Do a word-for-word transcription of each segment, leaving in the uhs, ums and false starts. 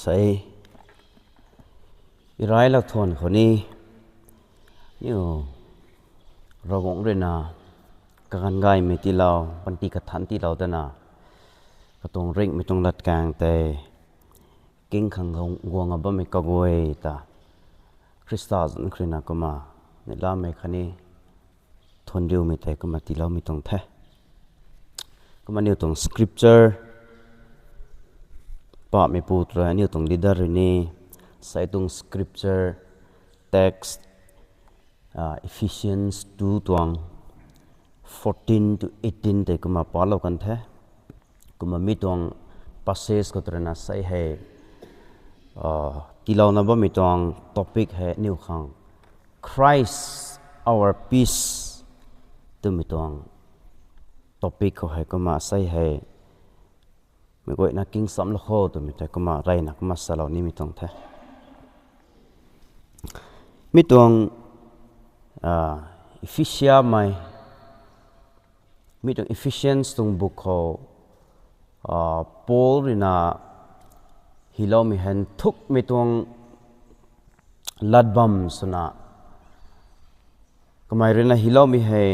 Sei, i rai lak thuan khou ni, niu, Ravguangc ruina, kaganv gaymei tiilou, panty kathanc tiilou dana, katuang ringhmei tuang latkaeng tei, king khang guang, guang a bammei kaguay ta, Khrista zanc khou ruina kumna, neihlamei khatni, thuan riumei tei kumna tiiloumei tuang the. Kumna aniu tuang scripture, pahmeipu tei aniu tuang leader rui ni, sei tuang scripture, text, ah, Ephesians two tuang, fourteen to eighteen tei kumna palou kan the. Kumna mi tuang passage khou tei ruina sei hei, ah, tiilouna bammei tuang topic hei aniu khang Christ our peace twmei tuang topic khou hei kumna sei hei, meic guayna king chamlou kho twmei tei kumna reyna kumna salou nimei tuang the. Mi tuang, ah, Ephesia mei, mi tuang Ephesians tuang book khou, ah, Paul ruina hyloumei hei nthukmei tuang lat bam swna, kamei ruina hyloumei hei,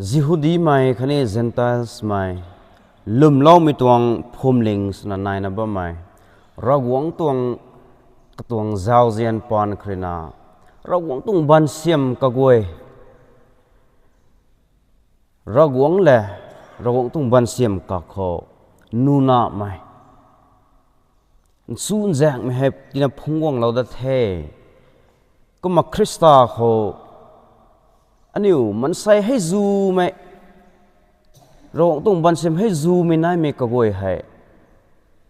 Jihudimei khatni Gentiles mei, lwmloumei tuang phwamling swna naina bammei, Ravguangc tuang, katuang zauzian paan khou ruina, Ravguangc tuang bansiam kaguay, Ravguangc le, Ravguangc tuang bansiam kakhou, nunamei, nchunzaenghmei hei tina phungc guanglou dat the. Kumna Khrista khou, aniu maansei hei zumei, Ravguangc tuang bansiam hei zumei naimei kaguay hei,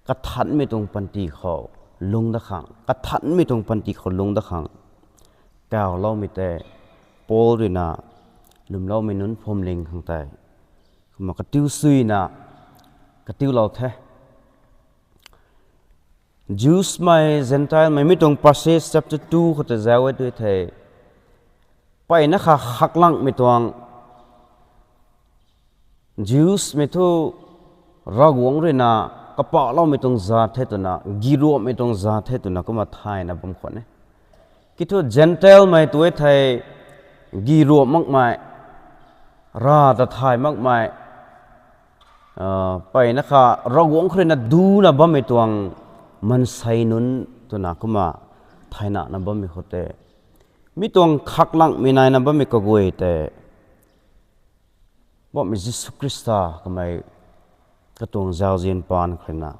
kathanmei tuang panty khou lungc dat khang, kathanmei tuang panty khou lungc dat khang, kawloumei tei, Paul ruina, lwmloumei nunc phwamling khang tei, kumna katiu suina, katiulou the. Jews mei, Gentile mei, mi tuang passage chapter two khou tei zauc e tu thei, mpeyna kha khaklangmei tuang, Jews mei thu Ravguangc ruina kapahloumei tuang zat the twna, giruamhmei tuang zat the twna kumna thayna bam khwan e. Kiu thu Gentile mei tu e thei, giruamh makmei, rav ta thay makmei, ah, mpeyna kha Ravguangc khou ruina duna bammei tuang maansei nunc twna kumna thaynana bammei khou tei, mi tuang khaklangmei naina bammei kaguay tei, bammei Jisu Khrista kamei katuang zauzian paan khou ruina,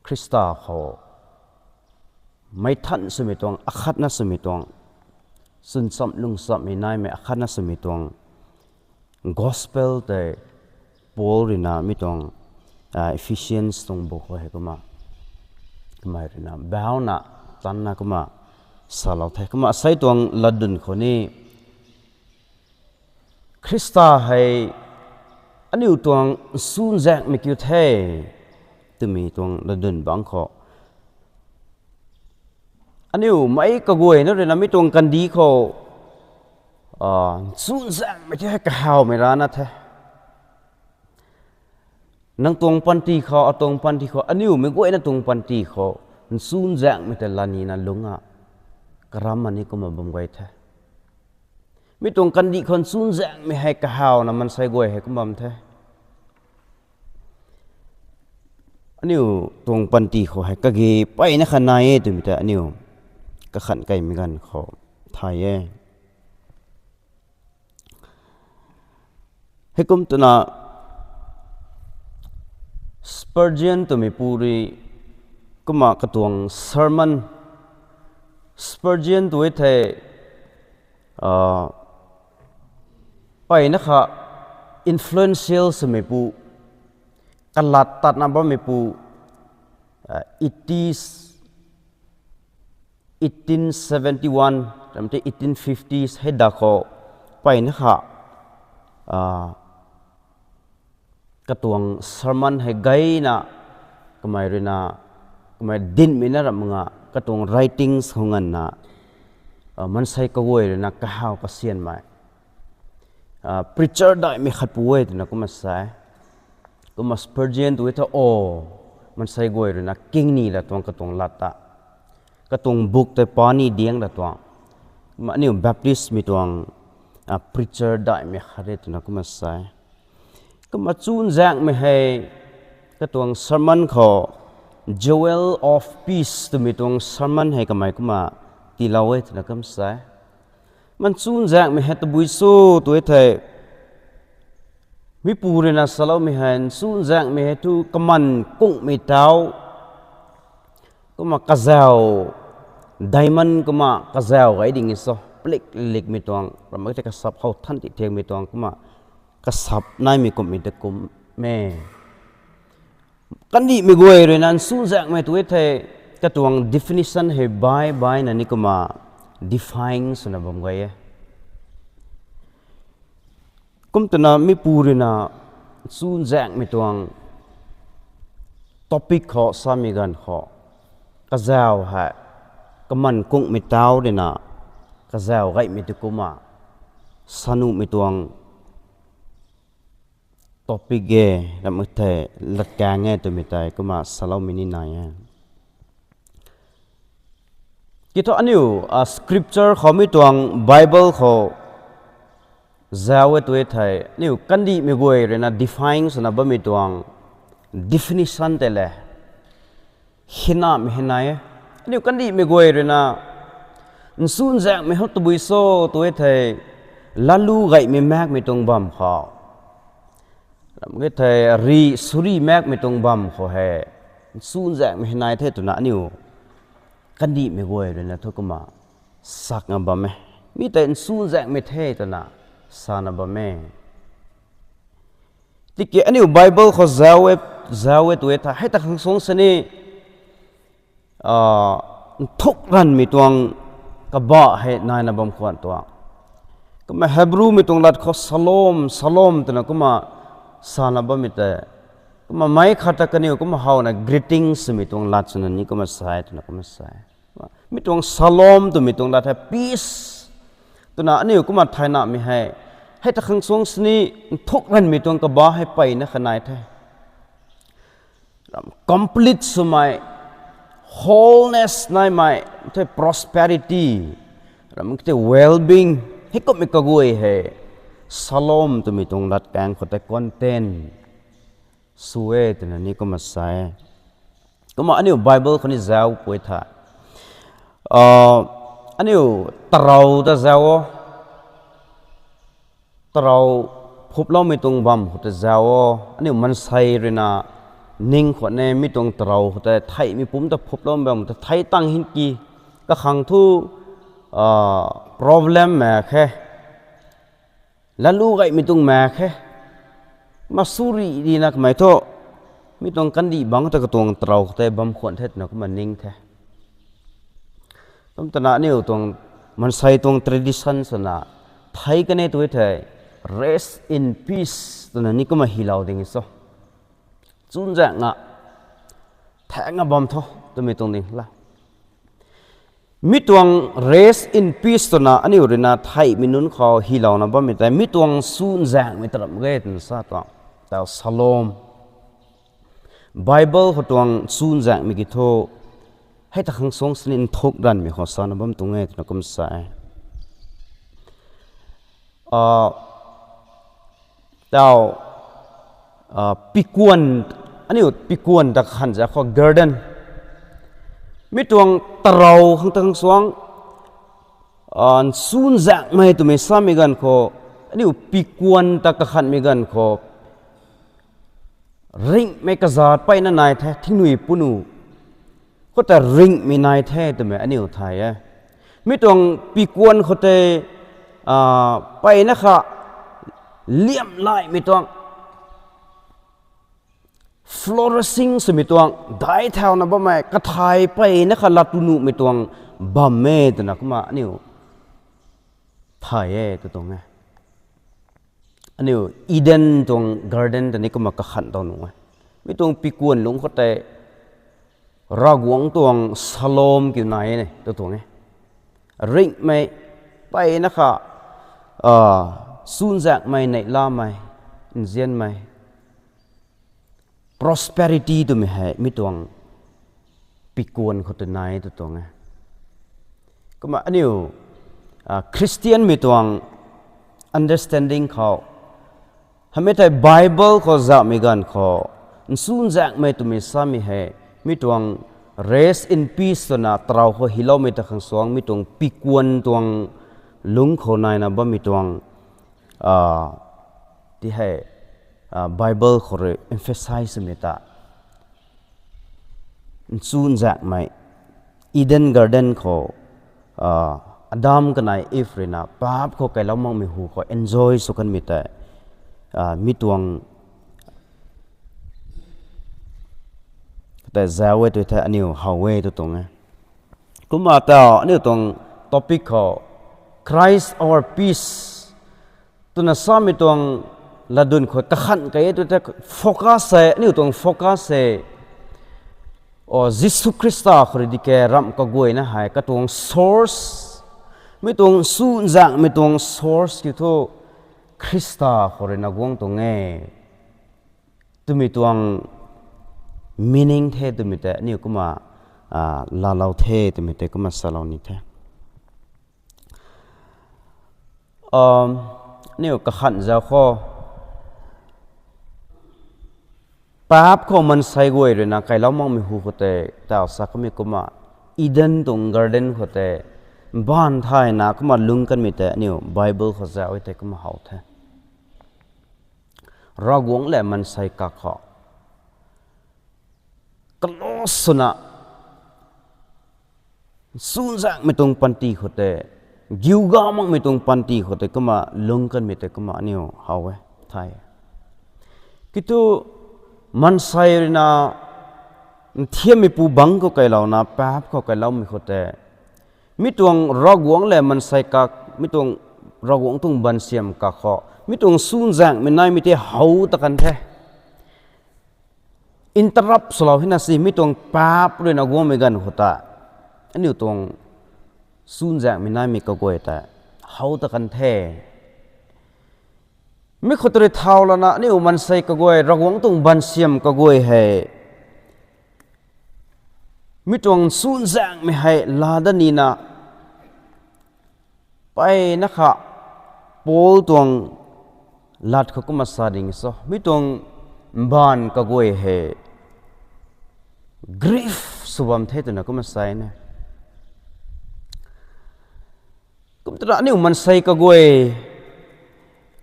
Khrista khou, meic than swmei tuang, akhatna swmei tuang, chwncham lungchammei naimei akhatna swmei tuang, gospel tei Paul ruina mi tuang, ah, Ephesians tuang book khou hei kumna, kamei ruina bauna, tanna kumna salou the. Kumna asei tuang latdyn khou ni, Khrista hei aniu tuang nchunzaenghmei kiu the twmei tuang latdyn bangc khou, aniu meic kaguayna ruina mi tuang kandih khou, ah, nchunzaenghmei tei hei kahawmei rana the. Nang tuang panty khou, atuang panty khou, aniu meic guayna tuang panty khou, nchunzaenghmei tei lanina lungc a, karamna ni kumna bam guay the. Mi tuang kandih khou nchunzaenghmei hei kahawna maansei guay hei kumna bam the. Aniu tuang panty khou hei kage mpeyna kha nai e twmei tei aniu kakhan kaimei ganv khou thay e. Heikum twna Spurgeon twmeipu rui kumna katuang sermon, Spurgeon tu e thei, ah, mpeyna kha influential swmeipu, kalat tatna bammeipu, ah, eighties, eighteen seventy-one, ramh tei eighteen fifties hei da khou, mpeyna kha, ah, katuang sermon hei gayna, kamei ruina, kamei dinhmei na ramh nga, katuang writings khou nganvna, ah, maansei kaguay ruina kahaw kasianmei, ah, preacher daihmei khatpu e twna kumna sa e. Kumna Spurgeon tu e tha o, maansei guay ruina kingni la tuang katuang lat ta, katuang buk tei pani diang la tuang. Kumna aniu Baptist mei tuang preacher daihmei khat e twna kumna sa e. Kumna chuzaenghmei hei katuang sermon khou Jewel of Peace twmei tuang sermon hei kamei kumna tiilou e twna kumna sa e. Kumna chuzaenghmei hei tabui cho tu e thei, mipu ruina saloumei hei chuzaenghmei hei thu kaman kungmei tau, kumna kazau, diamond kumna kazau gay ding e so, palik likmei tuang, ramh tei kasap how than ti thiakmei tuang kumna kasap naimei kumhmei ta kum e. Kandihmei guay ruina chuzaenghmei tu e thei, katuang definition hei bai baina ni kumna define swna bam gay e. Kum twna mipu ruina chuzaenghmei tuang topic khou samei ganv khou, kazau hei kaman kungmei tau ruina kazau gaymei tu kumna sa nuhmei tuang topic e, ramh tei latkaeng e twmei tei kumna saloumei ni nai e. Kiu thu aniu scripture khou mi tuang Bible khou zauc e tu e thei, aniu kandihmei guay ruina define swna bammei tuang definition tei le hinamei hei nai e. Aniu kandihmei guay ruina chuzaenghmei hou tabui cho tu e thei, lalu gaymei makmei tuang bam khou, ramh tei ri suri makmei tuang bam khou hei chuzaenghmei hei nai the twna aniu kandihmei guay ruina thu kumna sakna bam e. Mi tei chuzaenghmei the twna sana bam e. Tiki aniu Bible khou zauc e, zauc e tu e thei, hei ta khang suang sini nthuk ranvmei tuang kabah hei naina bam khwan tuang. Kumna Hebrewmei tuang lat khou shalom, shalom twna kumna sana bammei tei, kumna meic khat ta kaniw kumna howna greetings swmei tuang lat swna ni kumna sa e twna kumna sa e. Mi tuang shalom twmei tuang lat hei peace twna aniu kumna thaynamei hei, hei ta khang suang sini nthuk ranvmei tuang kabah hei mpeyna kha nai the. Ram complete swmei, wholeness naimei, the prosperity, ram tei well-being, heikumhmei kaguay hei shalom twmei tuang latkaeng khou tei content sw e twna ni kumna sa e. Kumna aniu Bible khou ni zauc pui tha, aniu tarou ta zauc o, tarou phuploumei tuang bam khou ta zauc o, aniu maansei ruina ning khwan e, mi tuang tarou khou tei theihmei pumc ta phuploumei bam ta thei tang hei ki, kakhang thu problem mak khe, lalu gaymei tuang mak khe, masuri rina kamei thu, mi tuang kandih bangc ta katuang tarou khou tei bam khwan the twna kumna ning the. Kum twna aniu tuang maansei tuang tradition swna thei kan e tu thei, rest in peace twna ni kumna hylou ding e cho. Chuzaenghna thaengna bam tho twmei tuang ding la. Mi tuang rest in peace twna aniu ruina theihmei nunc khou hylouna bammei tei mi tuang chuzaenghmei ta ramh ge twna sa tuang, tau shalom. Bible khou tuang chuzaenghmei ki thu, hei ta khang suang sini nthuk ranvmei khou sana bam tuang e twna kumna sa e. Tau, pikuan, aniu pikuan ta kakhan za khou garden, mi tuang tarou khang ta khang suang chuzaenghmei twmei samei ganv khou, aniu pikuan ta kakhanmei ganv khou, ringhmei kazat mpeyna nai the, thingnui punu khou tei ringhmei nai the twmei aniu thay e. Mi tuang pikuan khou tei mpeyna kha liamhlaimei tuang, flourishing swmei tuang, daic thauna bammei, kathay mpeyna kha lattu nuhmei tuang bam e twna kumna aniu thay e tw tuang e. Aniu Eden tuang garden ta ni kumna kakhan tau nuh e. Mi tuang pikuan lungc khou tei Ravguangc tuang shalom kiu nai e tw tuang e. Ringhmei, mpeyna kha chuzaenghmei, neihlamei, nzianmei, Prosperity twmei hei mi tuang pikuan khou tw nai tw tuang e. Kumna aniu Christianmei tuang understanding khou, hamei tei Bible khou zauhmei ganv khou, nsunzaenghmei twmei samei hei mi tuang rest in peace twna tarou khou hyloumei ta khang suang mi tuang pikuan tuang lungc khou naina bammei tuang ti hei Bible khou rui emphasize swmei ta, nsunzaenghmei Eden Garden khou Adam kanei Eve ruina paap khou kailou makmei hu khou enjoy sw kanmei tei mi tuang tei zauc e tw the, aniu how e tw tuang e. Kumna ta aniu tuang topic khou Christ our peace twna samei tuang latdyn khou kakhan kei e tw the, focus e, aniu tuang focus e Jisu Khrista khou rui di ke ramh kaguayna hei katuang source, mi tuang nsunzaenghmei tuang source kiu thu Khrista khou ruina guang tuang e twmei tuang meaning the twmei tei aniu kumna laalou the twmei tei kumna salou ni the. Aniu kakhan zauc khou, paap khou maansei guay ruina kailou makmei hu khou tei taw sa kamei kumna, Eden tuang garden khou tei mbaanv thayna kumna lungc kanmei tei aniu Bible khou zauc e tei kumna how the. Ravguangc lev maansei kakhou close swna, nsunzaenghmei tuang panty khou tei, giuga makmei tuang panty khou tei kumna lungc kanmei tei kumna aniu how e, thay e. Kiu thu maansei ruina nthiammeipu bangc khou kailouna paap khou kailoumei khou tei, mi tuang Ravguangc lev maansei kak, mi tuang Ravguangc tuang bansiam kakhou mi tuang nsunzaenghmei naimei tei how ta kan the. Interrupt swlou hina si, mi tuang paap ruina guangmei ganv khou ta aniu tuang nsunzaenghmei naimei kaguay tei how ta kan the. Mi khou tei rui thau lana aniu maansei kaguay, Ravguangc tuang bansiam kaguay hei mi tuang nsunzaenghmei hei laa dat nina, mpeyna kha Paul tuang lat khou kumna sa ding cho, mi tuang mbaanv kaguay hei grief sw bam the twna kumna sa e na. Kum twna aniu maansei kaguay,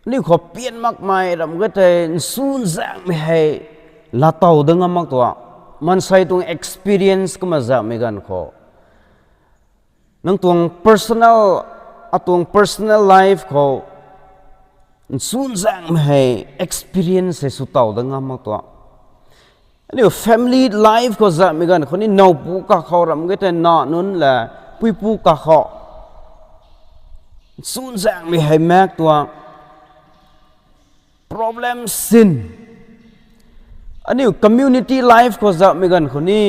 aniu khou pian makmei ramh ge tei nsunzaenghmei hei laatow dat ngam mak tuang, maansei tuang experience kumna zauhmei ganv khou, nang tuang personal, atuang personal life khou nsunzaenghmei hei experience hei swtow dat ngam mak tuang. Aniu family life khou zauhmei ganv khou ni nowpu kakhou ramh ge tei na nunc lev puipu kakhou nsunzaenghmei hei maek tuang, problem sin. Aniu community life khou zauhmei ganv khou ni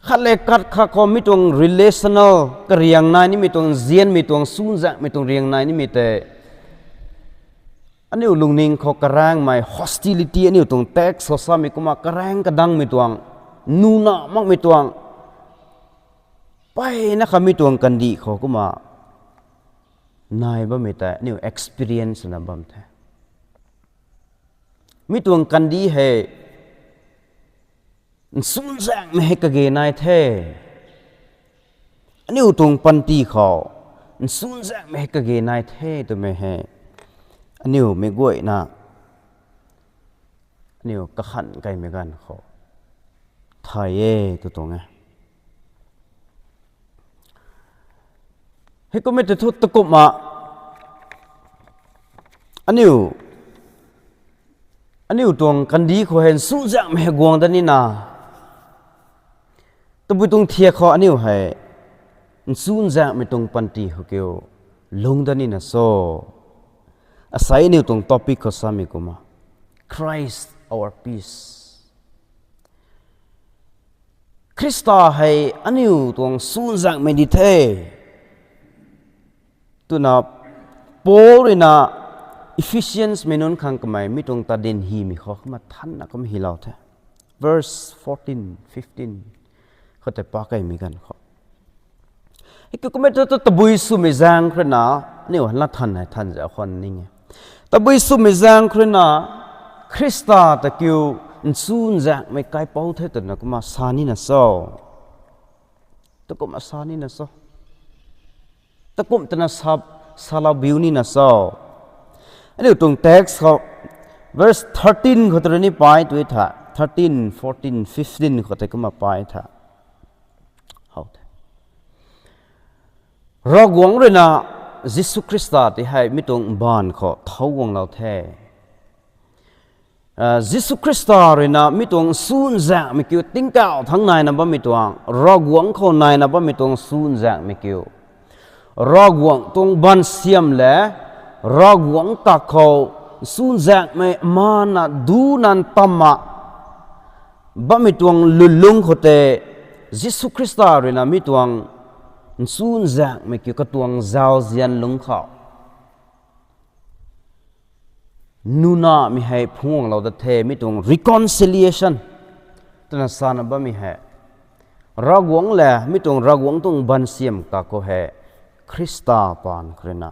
khat le khat kha khou mi tuang relational kariang nai nimei tuang, nzianmei tuang, nsunzaenghmei tuang riang nai nimei tei aniu lungning khou karaengmei hostility, aniu tuang text khou samei kumna karaeng kadangmei tuang, nuna makmei tuang, mpeyna kha mi tuang kandih khou kumna nai bammei tei aniu experience na bam the. Mi tuang kandih hei nsunzaenghmei hei kage nai the. Aniu tuang panty khou nsunzaenghmei hei kage nai the twmei hei aniu mei guayna aniu kakhan kaimei ganv khou thay e tw tuang e. Heikumhmei tei thu takumhna aniu, aniu tuang kandih khou hei nsunzaenghmei hei guang dat nina, tabui tuang thiak khou aniu hei nsunzaenghmei tuang panty khou kiu lungc dat nina cho? Asei aniu tuang topic khou samei kumna, Christ our peace. Khrista hei aniu tuang nsunzaenghmei di the twna Paul ruina Ephesians mei nunc khang kamei mi tuang tadin hymei khou kumna thanna kum hylou the. Verse fourteen, fifteen khou tei pa kaimei ganv khou, hei kiu kummei thu tabui swmei zaeng khou rui na, aniu hala than hei than zauc khwan ning e. Tabui swmei zaeng khou rui na Khrista ta kiu nchunzaenghmei kaipouc the twna kumna sa nina cho? Takumna sa nina cho? Takumh twna sa, salou biu nina cho? Aniu tuang text khou, verse thirteen khou tei rui ni pai tu tha, thirteen, fourteen, fifteen khou tei kumna pai tha. How the, Ravguangc rui na Jisu Khrista ta hei mi tuang mbaanv khou thouc guanglou the. Jisu Khrista rui na mi tuang nchunzaenghmei kiu, tingkauh thangc naina bammei tuang, Ravguangc khou naina bammei tuang nchunzaenghmei kiu, Ravguangc tuang baansiam le Ravguangc ta khou nchunzaenghmei mana dunan tamna bammei tuang lwnlung khou tei, Jisu Khrista rui na mi tuang nchunzaenghmei kiu katuang zauzian lungc khou nunamei hei phungc guanglou da the, mi tuang reconciliation twna sana bammei hei. Ravguangc le mi tuang Ravguangc tuang baansiam kakhou hei Khrista paan khou rui na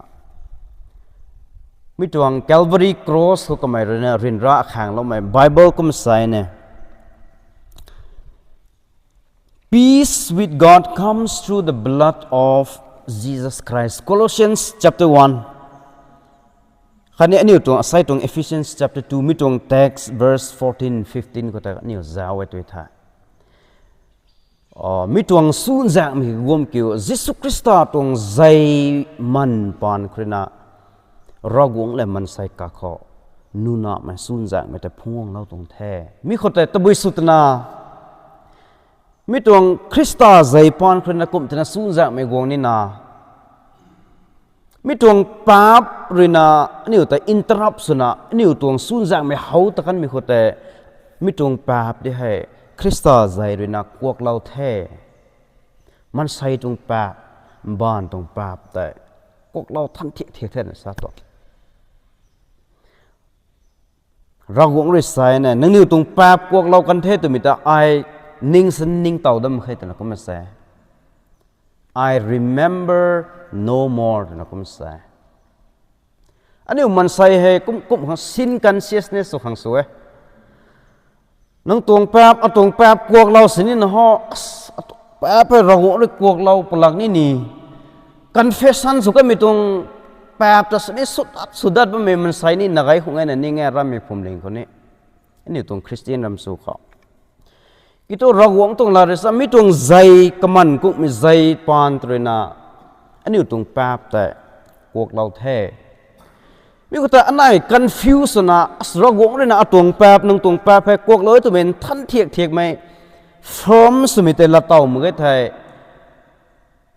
mi tuang Calvary Cross khou kamei rui na ryanra khaengloumei Bible kum sa ne. Peace with God comes through the blood of Jesus Christ. Colossians chapter one. Khatni aniu tuang asei tuang Ephesians chapter two mi tuang text verse fourteen, fifteen khou ta aniu zauc e tu the. Mi tuang nchunzaenghmei guam kiu Jisu Khrista tuang zei man paan khou rui na Ravguangc le maansei kakhou nunamei nchunzaenghmei tei phungc guanglou tuang the. Mi khou tei tabui sw twna mi tuang Khrista zei paan khou rui na kumh twna nchunzaenghmei guang nina, mi tuang paap rui na aniu ta interrupt swna aniu tuang nchunzaenghmei how ta kanmei khou tei, mi tuang paap di hei Khrista zei rui na kuaklou the. Maansei tuang paap, mbaanv tuang paap tei kuaklou than thiak thiak the na sa tuang. Ravguangc rui sa ne, nangniw tuang paap kuaklou kan the twmei ta ai ning sin ningtow dam khe twna kumna sa e. I remember no more twna kumna sa e. Aniu maansei hei kum kum khang sin consciousness sw khang sw e. Nang tuang paap, atuang paap kuaklou sini na ho, paap hei Ravguangc rui kuaklou palak ni ni. Confession sw kamei tuang paap ta sini sudat sudat bammei maansei ni na gay khung e na ning e rammei phwamling khou ni. Aniu tuang Christian ram sw khou kiu thu Ravguangc tuang lat rui sa mi tuang zei kaman kummei zei paan ta rui na aniu tuang paap tei kuaklou the. Mi khou ta anei confuse swna, Ravguangc rui na atuang paap, nang tuang paap hei kuaklou e twmei nthan thiak thiakmei firm swmei tei laatow mak ge thei,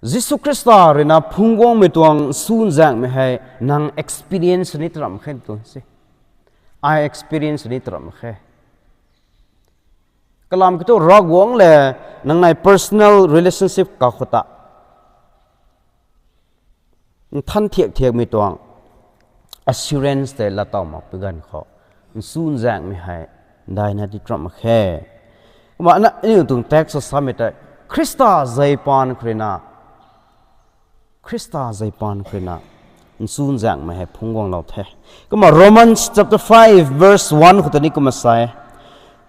Jisu Khrista rui na phungc guangmei tuang nchunzaenghmei hei nang experience ni taram khe tuang se. Ai experience ni taram khe. Kalam kiu thu Ravguangc le nang nei personal relationship kakhou ta nthan thiak thiakmei tuang assurance tei laatow makpui ganv khou nchunzaenghmei hei daina di taram mak khe. Kumna aniu tuang text samei tei Khrista zei paan khou rui na, Khrista zei paan khou rui na nchunzaenghmei hei phungc guanglou the. Kumna Romans chapter five verse one khou ta ni kumna sa e,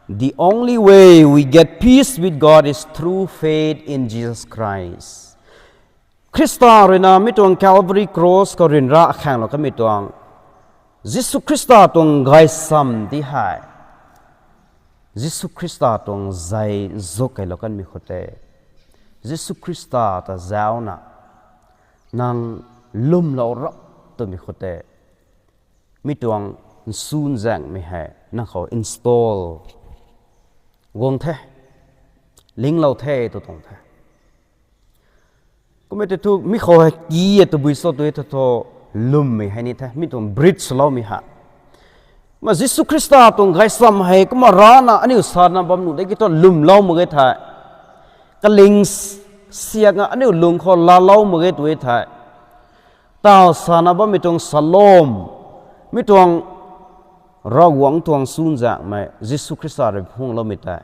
The only way we get peace with God is through faith in Jesus Christ. Khrista rui na mi tuang Calvary Cross khou ryanra khaenglou kamei tuang, Jisu Khrista tuang gaysam di hei, Jisu Khrista tuang zei zuk keylou kanmei khou tei, Jisu Khrista ta zauna nang lwmlou rap twmei khou tei, mi tuang nchunzaenghmei hei nang khou install guang the, linglou the tw tuang the. Kummei tei thu mi khou hei ki e tabui cho tu e tha thu lwmmei hei ni the, mi tuang bridge swloumei ha. Kumna Jisu Khrista tuang gaysam hei kumna rana aniu sana bam nuh de kiu thu lwmlou mak ge thei, kaling siakna aniu lung khou laalou mak ge tu e thei, taw sana bammei tuang shalom, Mi tuang Ravguangc tuang chuzaenghmei Jisu Khrista rui phungloumei tei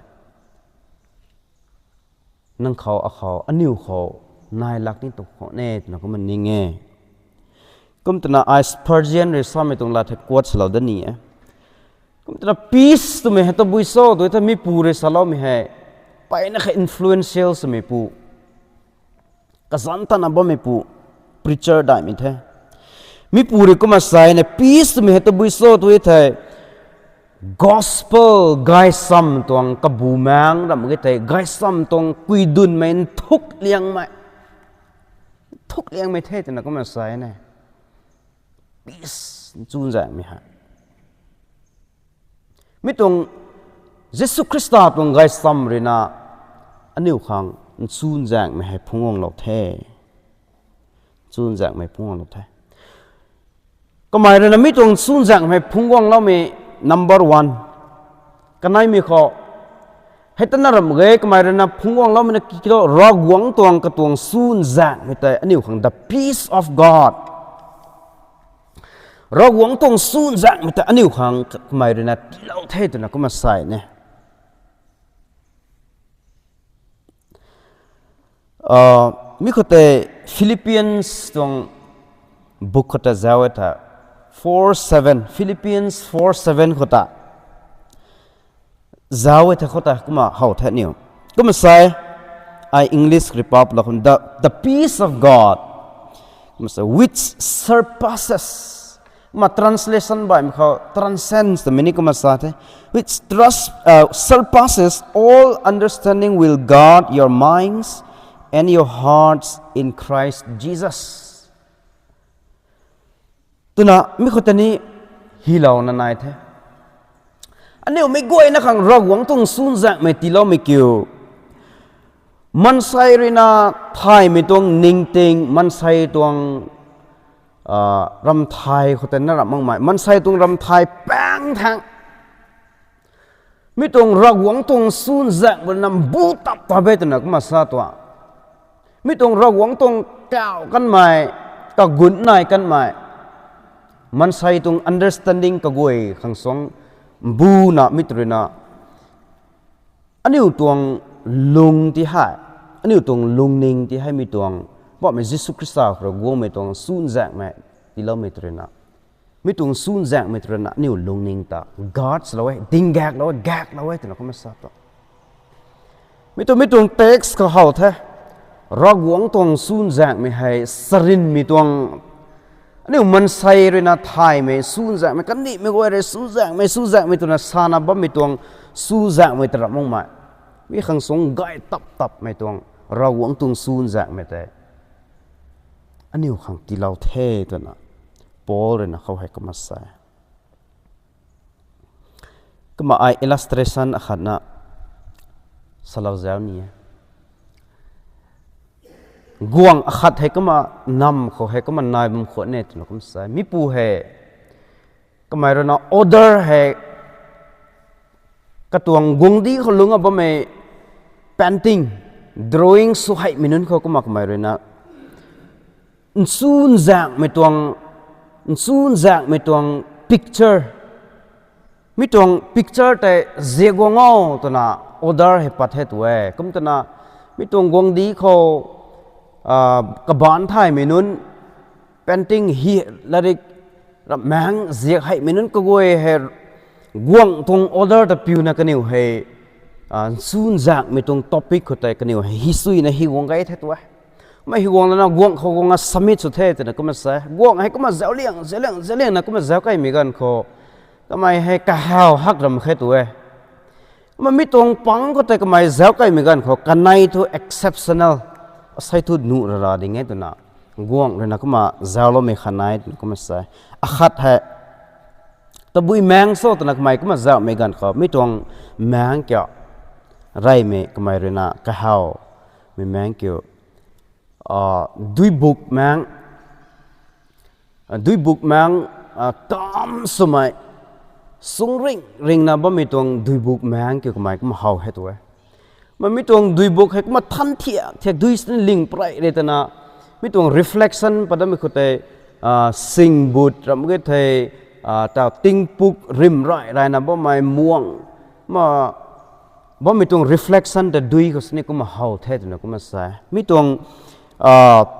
nang khou, akhou, aniu khou nai lak ni tu khou ne twna kumna ning e. Kum twna ai Spurgeon rui samei tuang lat hei quote salou dat ni e. Kum twna peace twmei hei tabui cho tw thei mipu rui saloumei hei mpeyna kha influential swmeipu, kazanc tana bammeipu preacher daihmei the. Mipu rui kumna sa e na, peace twmei hei tabui cho tw thei gospel gaychamv tuang kabumaengc ram ge thei gaychamv tuang kuidunmei nthuk liangmei, nthuk liangmei the twna kumna sa e na. Peace, chuzaenghmei hei mi tuang Jisu Khrista tuang gaychamv ruina aniu khang chuzaenghmei hei phungc guanglou the. Chuzaenghmei phungc guanglou the. Kamei ruina mi tuang chuzaenghmei phungc guangloumei number one, kaneimei khou hei tana ram ge, kamei ruina phungc guangloumei na ki thu Ravguangc tuang katuang chuzaenghmei tei aniu khang the peace of God, Ravguangc tuang chuzaenghmei tei aniu khang kamei ruina tiilou the twna kumna sa e na. Mi khou tei Philippians tuang book khou ta zauc e tha, four seven, Philippians four seven khou ta zauc e tha, khou ta kumna how the aniu. Kumna sa e, ai English rui pap lou khou, the, the peace of God, kumna sa, which surpasses, kumna translation baihmei khou transcends twmei ni kumna sa the, which trust, uh, surpasses all understanding will guard your minds and your hearts in Christ Jesus. Twna mi khou tei ni hylouna nai the. Aniu mei guayna khang Ravguangc tuang chuzaenghmei tiiloumei kiu, maansei ruina thaymei tuang ningting, maansei tuang, ah, ramthay khou tei na ram makmei, maansei tuang ramthay paeng thang mi tuang Ravguangc tuang chuzaenghmei na mbu tap ta be twna kumna sa tuang. Mi tuang Ravguangc tuang kau kanmei, kagun nai kanmei, maansei tuang understanding kaguay khang suang mbuna mi tw ruina aniu tuang lung ti hei, aniu tuang lungning ti hei mi tuang Poubauhmei Jisu Khrista khou rui guangmei tuang chuzaenghmei tiiloumei tw ruina, mi tuang chuzaenghmei tw ruina aniu lungning ta guard lou e, dinggaeklou e, gaeklou e twna kumna sa tuang. Mi tuang, mi tuang text khou how the, Ravguangc tuang chuzaenghmei hei sarinmei tuang, aniu maansei ruina thaymei chuzaenghmei, kandihmei guay rui chuzaenghmei, chuzaenghmei twna sana bammei tuang chuzaenghmei ta ram makmei, mi khang suang gay tap tapmei tuang Ravguangc tuang chuzaenghmei tei aniu khang tiilou the twna Paul ruina khou hei kumna sa e. Kumna ai illustration akhatna salou zauc ni e. Guangc akhat hei kumna nam khou hei kumna nai bam khwan e twna kumna sa e. Mipu hei kamei ruina order hei katuang guangcdic khou lungc a bammei painting, drawing sw heimei nunc khou kumna kamei ruina nchunzaenghmei tuang, nchunzaenghmei tuang picture, mi tuang picture tei ziak guang o twna order hei pat the tu e. Kum twna mi tuang guangcdic khou, ah, kabaanc thaymei nunc painting hi, latrik ramhmaengc ziak heimei nunc kaguay hei guangc tuang order ta piuna kaniw hei, ah, nchunzaenghmei tuang topic khou tei kaniw hei hi suina hi guang gay the tu e. Kumna hi guang lana guangc khou guang a submit sw the twna kumna sa e. Guangc hei kumna zauc liang, zauc liang, zauc liangna kumna zauc kaimei ganv khou kamei hei kahaw hak ram khe tu e. Kumna mi tuang pang khou tei kamei zauc kaimei ganv khou kanei thu exceptional, asei thu nuh rara ding e twna guangc ruina kumna zaucloumei khat nai twna kumna sa e. Akhat hei tabui maeng cho twna kamei kumna zaucmei ganv khou mi tuang maeng kiu, reymei kamei ruina kahawmei maeng kiu, ah, duibuk maeng, ah, duibuk maeng, ah, kam swmei, sungring ringna bammei tuang duibuk maeng kiu kamei kumna how he tu e. Kumna mi tuang duibuk hei kumna than thiak thiak dui sini ling prei rey twna mi tuang reflection pat datmei khou tei, ah, singbut ram ge thei, Tau tingpuk rim rai raina bammei muang, ma, bammei tuang reflection ta dui khou sini kumna how the twna kumna sa e. Mi tuang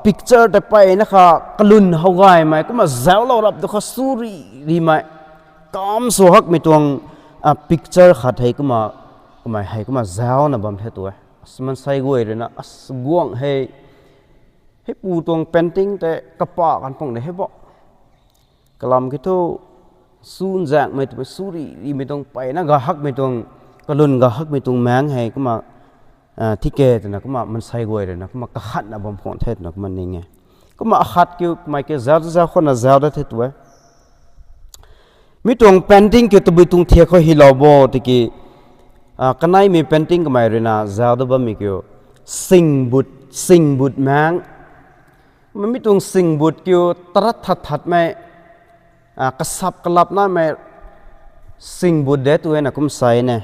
picture ta peyna kha kalun how gaymei kumna zauclou rap tu kha suri rimei, kam sw hakmei tuang picture khat hei kumna, kamei hei kumna zaucna bam the tu e. Maansei guay ruina guangc hei, heipu tuang painting tei kapa kan pung de hei bo. Kalam ki thu, sunzaenghmei twmei suri rimei tuang peyna ga hakmei tuang, kalun ga hakmei tuang maengc hei kumna, thike twna kumna maansei guay ruina kumna kakhatna bam khwan the twna kumna ning e. Kumna akhat kiu kamei kiu zauc zauc khou na zauc da the tu e. Mi tuang painting kiu tabui tuang thiak khou hylou bo tiki, kaneimei painting kamei ruina zauc da bammei kiu, singbut, singbut maengc. Mi tuang singbut kiu tarat that thatmei, kasap kalap namei singbut de tu e na kum sa e ne.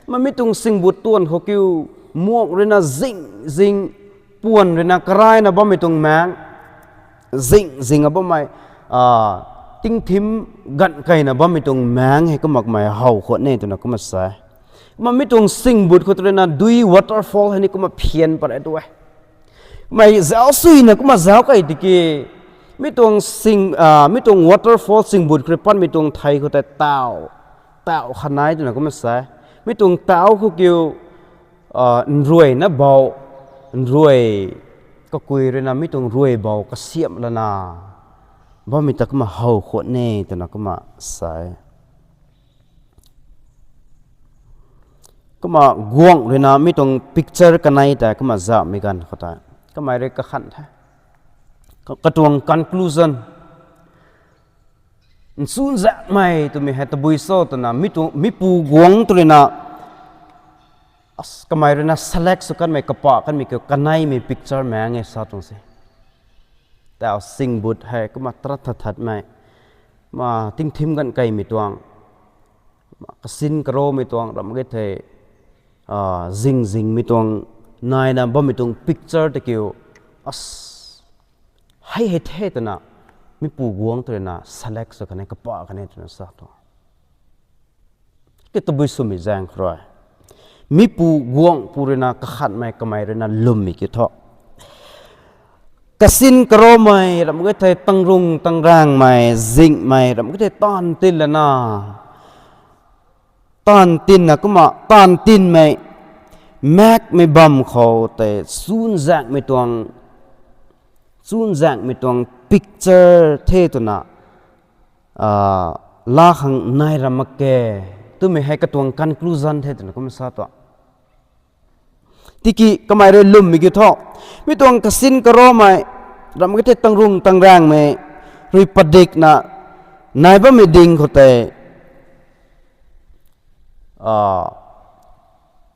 Ma mi tuang singbut tuan khou kiu, muang ruina zing zing, puan ruina karaina bammei tuang maengc, zing zing a bammei, tingthim ganv keyna bammei tuang maengc hei kumna kamei how khwan e twna kumna sa e. Ma mi tuang singbut khou tu ruina dui waterfall hei ni kumna phian pat e tu e. Mei zauc suina kumna zauc key tiki, mi tuang sing, mi tuang waterfall singbut khou rui patmei tuang thei khou tei tauh, tauh khat nai twna kumna sa e. Mi tuang tauh khou kiu, nruayna bou, nruay, kakui ruina mi tuang ruay bou kasiamh lana bammei ta kumna how khwan e twna kumna sa e. Kumna guangc ruina mi tuang picture kanei tei kumna zauhmei ganv khou tei, kamei rui kakhan the. Ka, katuang conclusion, nsunzaenghmei twmei hei tabui cho twna mi tuang, mipu guangc tu ruina, kamei ruina select sw kanmei, kapa kanmei kiu kaneimei picture maengc e sa tuang se. Tau singbut hei kumna tarat that thatmei, ma tingthim ganv keymei tuang, kasin karomei tuang, ram mak ge thei, zing zingmei tuang, naina bammei tuang picture ta kiu, hei hei the twna mipu guangc tu ruina select sw kan e, kapa kan e twna sa tu. Ki tabui swmei zaeng khou rui, mipu guangc pu ruina kakhanmei kamei ruina lwmmei kiu thu, kasin karomei, ram mak ge thei tangrung tangraengmei, zingmei, ram mak ge thei taanv tin lana, taanv tinna kumna taanv tinmei, maekmei bam khou tei nsunzaenghmei tuang, nsunzaenghmei tuang picture the twna laa khang nai ram mak ge twmei hei katuang conclusion the twna kumna sa tu. Tiki kamei rui lwmmei kiu thu, mi tuang kasin karomei, ram mak ge thei tangrung tangraengmei rui padikna nai bammei ding khou tei,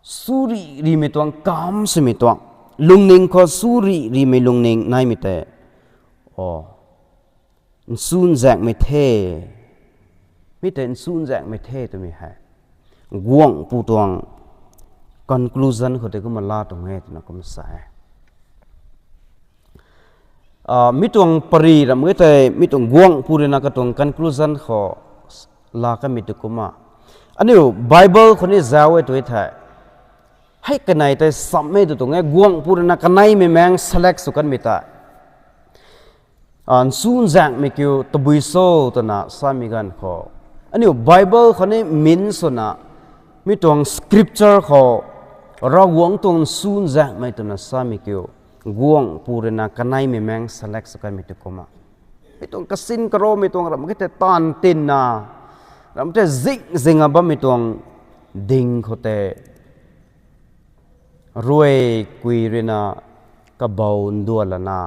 suri rimei tuang, kam swmei tuang, lungning khou suri rimei lungning naimei tei, o, nsunzaenghmei the, mi tei nsunzaenghmei the twmei hei guangc pu tuang conclusion khou tei kumna laa tuang e twna kumna sa e. Mi tuang pary ram mak ge thei, mi tuang guangc pu ruina katuang conclusion khou laa kanmei tu kumna, aniu Bible khou ni zauc e tu thei, hei kanei tei sammei tu tuang e, guangc pu ruina kaneimei maengc select sw kanmei tei, nsunzaenghmei kiu tabui cho twna samei ganv khou, aniu Bible khou ni min swna, mi tuang scripture khou, Ravguangc tuang nsunzaenghmei twna samei kiu, guangc pu ruina kaneimei maengc select sw kanmei tu kumna, mi tuang kasin karomei tuang, ram mak ge thei taanv tinna, ram mak ge thei zing zinga bammei tuang ding khou tei, ruay kui ruina kabou ndua lana,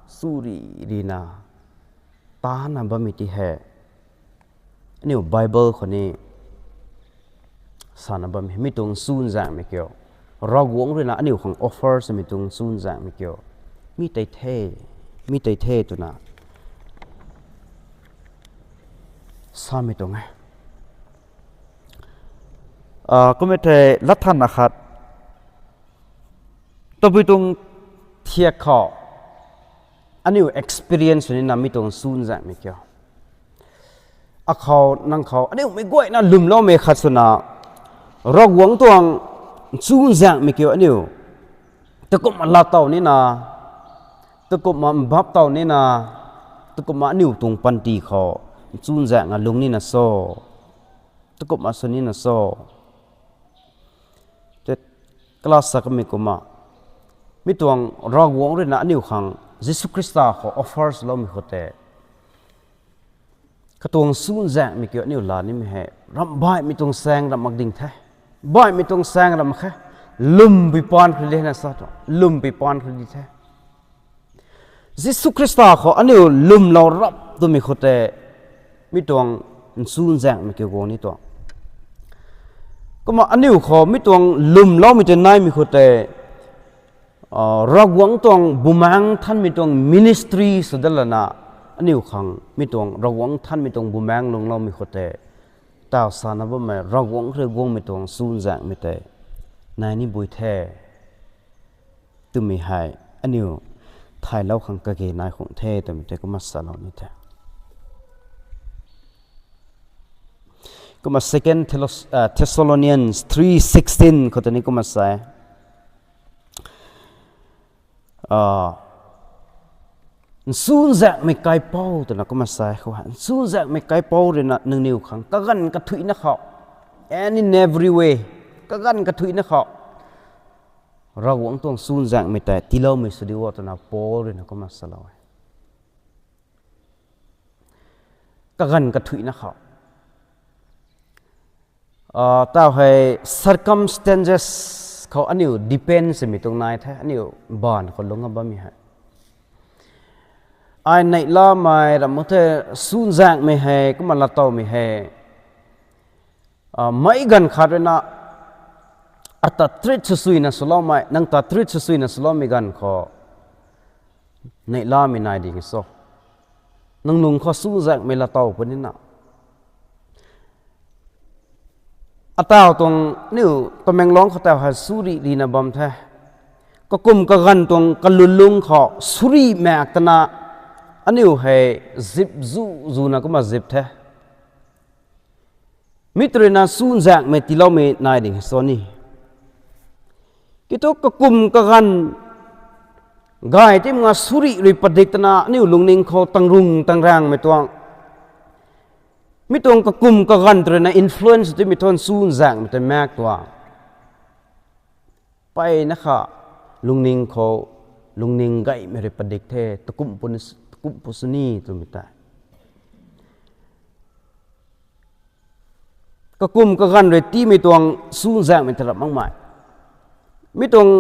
suri rina, taanna bammei ti hei, aniu Bible khou ni sana bam hei, mi tuang nsunzaenghmei kiu, Ravguangc ruina aniu khang offer swmei tuang nsunzaenghmei kiu, mi tei the, mi tei the twna samei tuang e. Kumna thei lathan akhat, tabui tuang thiak khou aniu experience nina mi tuang nsunzaenghmei kiu, akhou nang khou aniu mei guayna lwmloumei khat swna, Ravguangc tuang chuzaenghmei kiu aniu takumhna laa tow nina, takumhna mbap tow nina, takumhna aniu tuang panty khou chuzaenghna lung nina so, takumhna sw nina so. Te, class sa kamei kumna, mi tuang Ravguangc ruina aniu khang Jisu Khrista khou offer swloumei khou tei, katuang chuzaenghmei kiu aniu laa nimei hei ramh baihmei tuang saeng ramh mak ding the. Baihmei tuang saeng ramh mak khe. Lwmpui paan khou di na sa tu, lwmpui paan khou di the. Jisu Khrista khou aniu lwmlou rap twmei khou tei, mi tuang chuzaenghmei kiu guang ni tuang. Kumna aniu khou mi tuang lwmloumei tei naimei khou tei, Ravguangc tuang Bumaengc Nthanmei tuang ministry sw dat lana, aniu khang mi tuang Ravguangc Nthanmei tuang Bumaengc lungcloumei khou tei, taw sana bammei Ravguangc rui guangmei tuang chuzaenghmei tei nai ni bui the twmei hei aniu thaylou khang kage nai khang the twmei tei kumna salou ni the. Kumna Second Thessalonians three sixteen khou tei ni kumna sa e, chuzaenghmei kaipouc twna kumna sa e khou hei, chuzaenghmei kaipouc ruina nangniw khang kaganv kathuicna khou, and in every way, kaganv kathuicna khou Ravguangc tuang chuzaenghmei tei tiiloumei sw di o twna Paul ruina kumna salou e. Kaganv kathuicna khou, taw hei circumstances khou aniu depend swmei tuang nai the, aniu baanv khou lungc a bammei hei. Ai neihlamei ramh mak the, chuzaenghmei hei kumna laa towmei hei, meic ganv khat ruina ata treat swsuina swloumei, nang ta treat swsuina swloumei ganv khou neihlamei nai ding so. Nang lung khou chuzaenghmei laa tow punina, ataw tuang niu Tamenglong khou taw hei suri rina bam the. Kakum kaganv tuang kalunlung khou suri maek tana aniu hei zip zu zuna kumna zip the. Mi tw ruina chuzaenghmei tiiloumei nai ding so ni. Kiu thu kakum kaganv gay ti mak nga suri rui padik tana aniu lungning khou tangrung tangraengmei tuang, mi tuang kakum kaganv tw ruina influence timei thu chuzaenghmei tei maek tuang. Mpeyna kha lungning khou, lungning gaymei rui padik the, takumh pu sw ni twmei tei. Kakum kaganv rui tiimei tuang chuzaenghmei ta rap makmei, mi tuang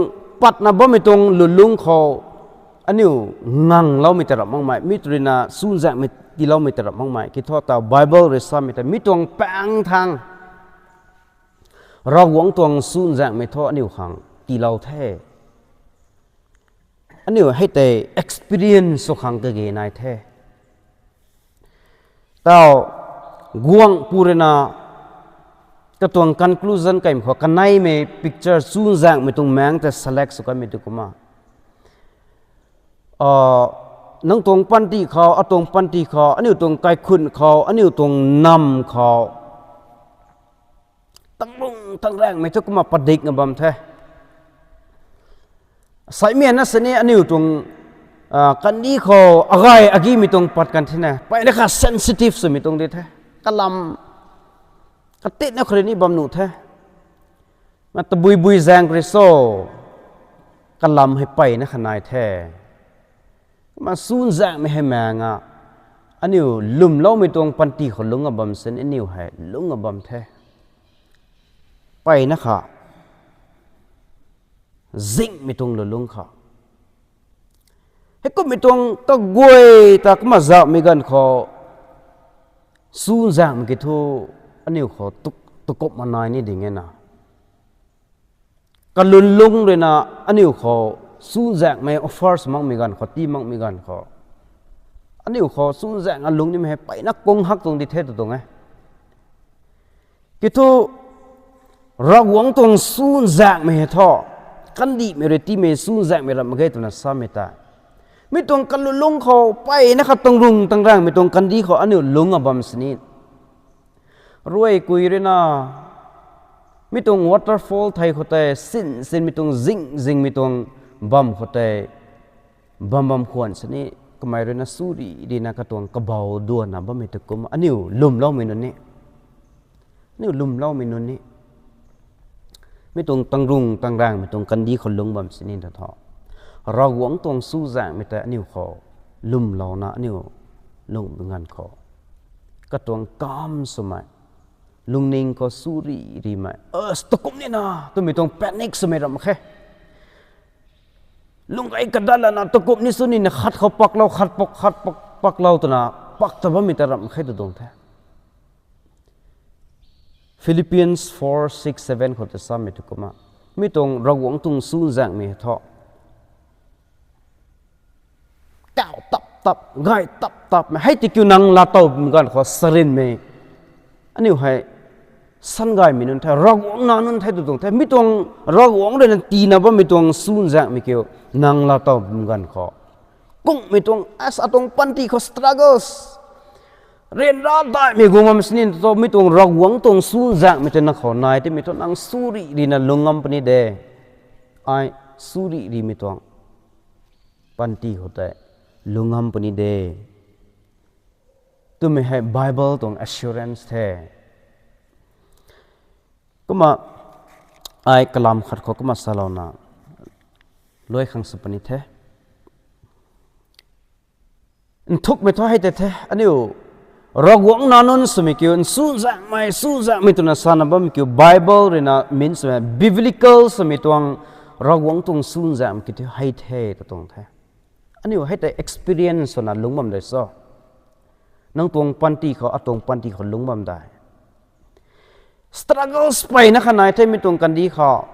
patna bammei tuang lulung khou aniu ngangloumei ta rap makmei, mi tw ruina chuzaenghmei tiiloumei ta rap makmei. Kiu thu taw Bible rui samei tei mi tuang paengc thangc Ravguangc tuang chuzaenghmei thu aniu khang tiilou the. Aniu hei tei experience sw khang kage nai the. Taw guangh pu ruina katuang conclusion kaimei khou kaneimei picture chuzaenghmei tuang maengc tei select sw kanmei tu kumna, nang tuang panty khou, atuang panty khou, aniu tuang kaikhun khou, aniu tuang nam khou tangrung tangraengmei thu kumna padikna bam the. Saimei na sini aniu tuang kandih khou agay agimei tuang pat kan thena, mpeyna kha sensitive swmei tuang di the. Kalam katitna khou rui ni bam nuh the. Ma tabui bui zaeng khou rui so, kalam hei mpeyna kha nai the. Kumna chuzaenghmei hei maeng a, aniu lwmloumei tuang panty khou lungc a bam sini aniu hei lungc a bam the. Mpeyna kha zinghmei tuang lulung khou, heikummei tuang kaguay ta kumna zauhmei ganv khou chuzaenghmei kiu thu aniu khou takumhna nai ni ding e na. Kalunlung ruina aniu khou chuzaenghmei offer sw makmei ganv khou, tii makmei ganv khou, aniu khou chuzaenghna lungc nimei hei mpeyna kung hak tuang di the tw tuang e. Kiu thu Ravguangc tuang chuzaenghmei hei thu kandihmei rui tiimei chuzaenghmei rap mak ge twna samei tei, mi tuang kalulung khou mpeyna kha tangrung tangraengmei tuang kandih khou aniu lungc a bam sini, Ruai kui ruina, mi tuang waterfall thei khou tei, sin sin mi tuang zing zing mi tuang bam khou tei, bam bam khwan sini, kamei ruina suri rina katuang kabau duanna bammei tu kum, aniu lwmloumei nunc ni. Aniu lwmloumei nunc ni. Mi tuang tangrung tangrang mi tuang kandih khou lungc bam sini ta thu. Ravguangc tuang chuzaenghmei tei aniu khou lwmlouna aniu lung ganv khou. Katuang calm swmei. Lungning khou suri rimei. As, takum nina, twmei tuang panic swmei ram khe. Lung gay kadat lana, takum ni suni na khat khou paklou, khat pak, khat pak, paklou twna, pak ta bammei ta ram khe tu tuang the. Philippians four, six, seven khou ta samei tu kumna. Mi tuang Ravguangc tuang chuzaenghmei thu. Kau tap tap, gay tap tap mei. Hei ti kiu nang latow bam ganv khou sarinmei. Aniu hei, san gaymei nunc the, Ravguangc nac nunc the tu tuang the. Mi tuang Ravguangc ruina tiina bammei tuang chuzaenghmei kiu nang latow bam ganv khou. Kungmei tuang, as atuang panty khou struggles. Ryanra daihmei guang bam sini tu thu, mi tuang Ravguangc tuang chuzaenghmei tei nang khou nai timei thu nang suri rina lung ngam puni de. Ai suri rimei tuang panty khou tei lung ngam puni de. Twmei hei Bible tuang assurance the. Kumna ai kalam khat khou kumna salouna luai khang sw puni the. Nthukmei thu hei tei the, aniu Ravguangc nac nunc swmei kiu, chuzaenghmei, chuzaenghmei twna sana bammei kiu, Bible ruina min swmei, biblical swmei tuang, Ravguangc tuang chuzaenghmei kiu thu hei the ta tuang the. Aniu hei tei experience swna lungc bam de cho. Nang tuang panty khou, atuang panty khou lungc bam dai. Struggles peyna kha nai the mi tuang kandih khou.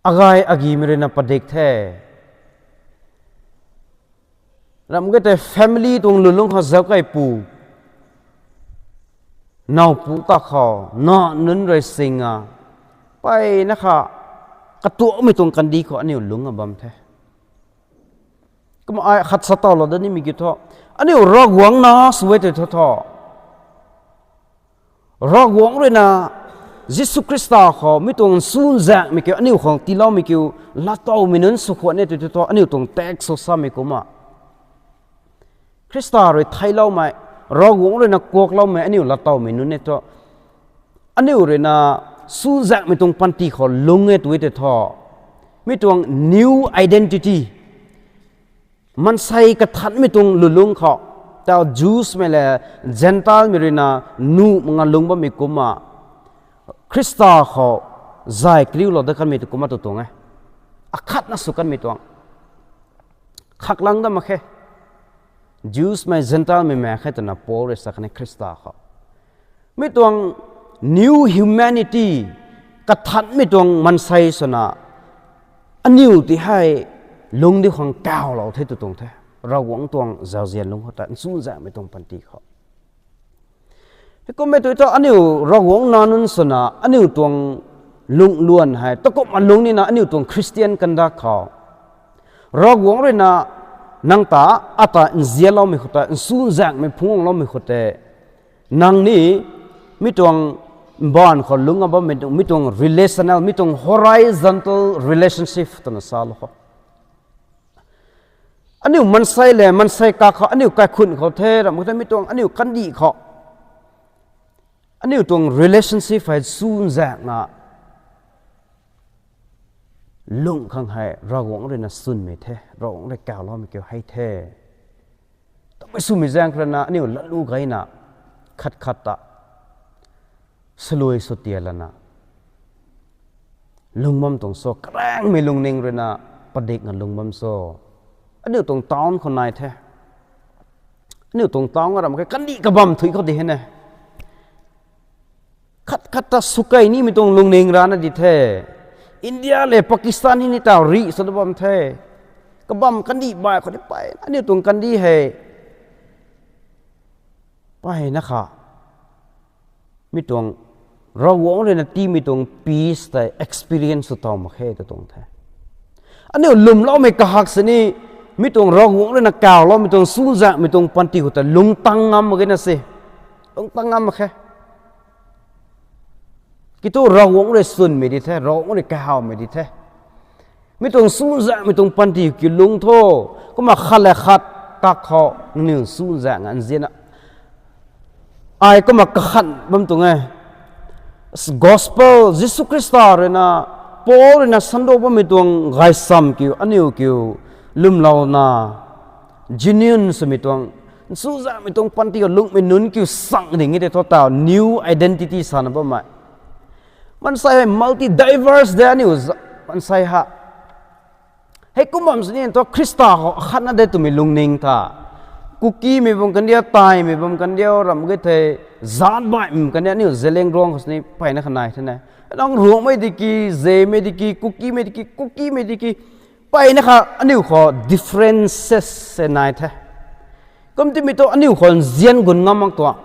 Agay agimei ruina padik the. Ram khe tei family tuang lulungc khou zauckeipu, nowpu kakhou, nac nunc rui singa, peyna kha, katuakmei tuang kandih khou aniu lungc a bam the. Kumna ai khat sa tawlou da nimei kiu thu, aniu Ravguangc nac sw e tei thu thu. Ravguangc ruina Jisu Khrista khou mi tuang chuzaenghmei kiu, aniu khang tiiloumei kiu, latowmei nunc sw khwan e tei thu thu, aniu tuang text khou samei kumna. Khrista rui theicloumei, Ravguangc ruina kuakloumei, aniu latowmei nunc e thu. Aniu ruina chuzaenghmei tuang panty khou lungc e tw e tei thu. Mi tuang new identity. Maansei kathanmei tuang lulungc khou, tau Jewsmei le Gentilemei ruina nuh manga lungc bammei kumna, Khrista khou zay kariulou dat kanmei tu kumna tu tuang e. Akhatna sw kanmei tuang. Khaklang dat mak khe. Jewsmei Gentilemei mak khe twna Paul rui sa kan e Khrista khou. Mi tuang new humanity, kathanmei tuang maansei swna, aniu ti hei lungcdiu khang kawlou the tu tuang the. Ravguangc tuang zauzian lungc khou ta, chuzaenghmei tuang panty khou. Heikumhmei tu thu aniu Ravguangc nac nunc swna, aniu tuang lungluan hei, takumna lungc nina aniu tuang Christian conduct khou. Ravguangc ruina nang ta, ata nzianloumei khou ta, chuzaenghmei phungcloumei khou tei. Nang ni, mi tuang mbaanv khou lungc a bammei tuang, mi tuang relational, mi tuang horizontal relationship twna salou khou. Aniu maansei le maansei kakhou, aniu kaikhun khou the, ram khou the, mi tuang aniu kandih khou. Aniu tuang relationship hei chuzaenghna lungc khang hei Ravguangc ruina chwnmei the, Ravguangc rui kawloumei kiu hei the. Tamei swmei zaeng khou ruina aniu latlu gayna khat khat ta swluai sw tia lana lungc bam tuang cho, karaengmei lungning ruina padikna lungc bam cho. Aniu tuang town khou nai the. Aniu tuang town aram khe kandih kabamv thuy khou di hei ne. Khat khat ta swkei nimei tuang lungning rana di the. India le Pakistan hei ni tau rih sw da bam the. Kabamv kandih bai khou di peyna aniu tuang kandih hei peyna kha. Mi tuang Ravguangc ruina tiimei tuang peace tei experience sw taw mak khe tu tuang the. Aniu lwmloumei kahak sini, mi tuang Ravguangc ruina kawloumei tuang chuzaenghmei tuang panty khou ta lungc tang ngam mak ge na se. Lung tang ngam mak khe. Kitu Ravguangc rui sunmei di the, Ravguangc rui kahawmei di the. Mi tuang chuzaenghmei tuang panty kiu lung tho. Kumna khat le khat kak khou nangniw chuzaeng nzianna ai kumna kakhan bam tuang e. Gospel, Jisu Khrista ruina, Paul ruina sando bammei tuang gaysam kiu, aniu kiu lwmlouna, genuine swmei tuang, chuzaenghmei tuang panty khou lungmei nunc kiu sang ding e tei thu taw new identity sana bammei. Maansei hei multi-diverse de aniu maansei ha. Heikum bam sini thu Khrista khou akhatna de twmei lungning tha. Kukimei bam kandiu, Taimei bam kandiu, ram ge thei, zaatc baihmei bam kandiu, aniu Zeliangrong khou sini mpeyna kha nai the ne. Nang Ruangmei di ki, Zemei di ki, Kukimei di ki, Kukimei di ki, mpeyna kha aniu khou differences se nai the. Kumtimei thu aniu khou nzian gun ngam mak tuang.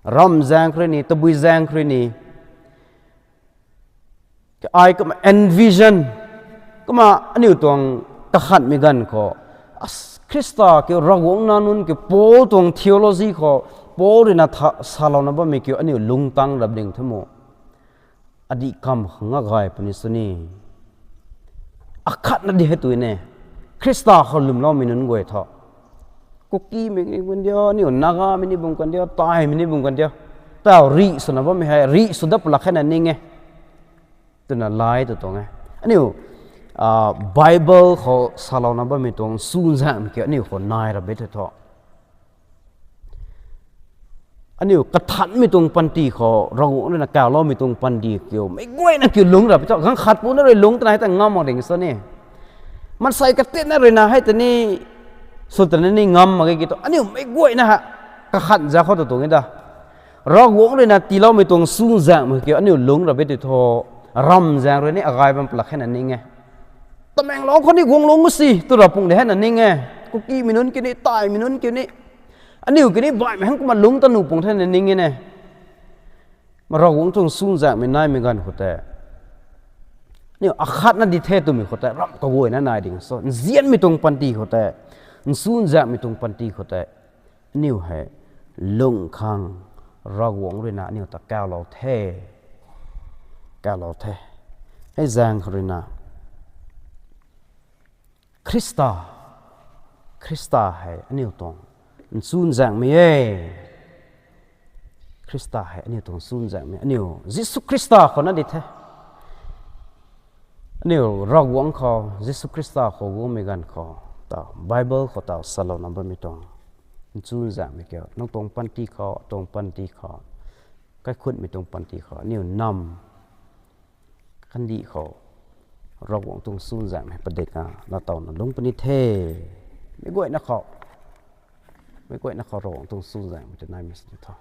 Ram zaeng khou rui ni, tabui zaeng khou rui ni, ai kumna envision, kumna aniu tuang kakhanmei ganv khou, Khrista kiu, Ravguangc nac nunc kiu, Paul tuang theology khou, Paul ruina salouna bammei kiu aniu lungtang rap ding the mo. Adih kam khang agay puni sw ni. Akhatna di hei tui ne. Khrista khou lwmloumei nunc guay thu, Kukimei ni bam kandiu, aniu Nagamei ni bam kandiu, Taimei ni bam kandiu, taw rih swna bammei hei rih sw dat pwlak khe na ning e twna lai tu tuang e. Aniu Bible khou salouna bammei tuang chuzaenghmei kiu aniu khou nai rap e the thu, aniu kathanmei tuang panty khou, Ravguangc ruina kawloumei tuang panty kiu meic guayna kiu lungc rap e thu, ganv khat puna rui lungc twna hei ta ngam mak ding sw ni. Maansei katinna ruina hei ta ni, sw twna ni ngam mak ge ki thu, aniu meic guayna ha kakhan za khou tu tuang e da. Ravguangc ruina tiiloumei tuang chuzaenghmei kiu aniu lungc rap e tei thu, ram zaeng rui ni agay bam pwlak khe na ning e. Tamenglong khou ni guanglungc si tw rap pung de hei na ning e. Kukimei nunc kiu ni, Taimei nunc kiu ni, aniu kiu ni baihmei hang kumna lungc ta nuh pung the na ning e ne. Ravguangc tuang chuzaenghmei naimei ganv khou tei, aniu akhatna di the twmei khou tei ramh kaguayna nai ding sw. Nzianmei tuang panty khou tei, chuzaenghmei tuang panty khou tei, aniu hei lung khang Ravguangc ruina aniu ta kawlou the. Kawlou the. Hei zaeng khou ruina Khrista, Khrista hei aniu tuang chuzaenghmei e. Khrista hei aniu tuang chuzaenghmei, aniu Jisu Khrista khou na di the. Aniu Ravguangc khou, Jisu Khrista khou guangmei ganv khou, taw Bible khou taw salouna bammei tuang chuzaenghmei kiu, nang tuang panty khou, atuang panty khou, kaikhunmei tuang panty khou aniu nam kandih khou Ravguangc tuang chuzaenghmei padikna latowna lungc puni the. Meic guayna khou, meic guayna khou Ravguangc tuang chuzaenghmei tei naimei sini tho.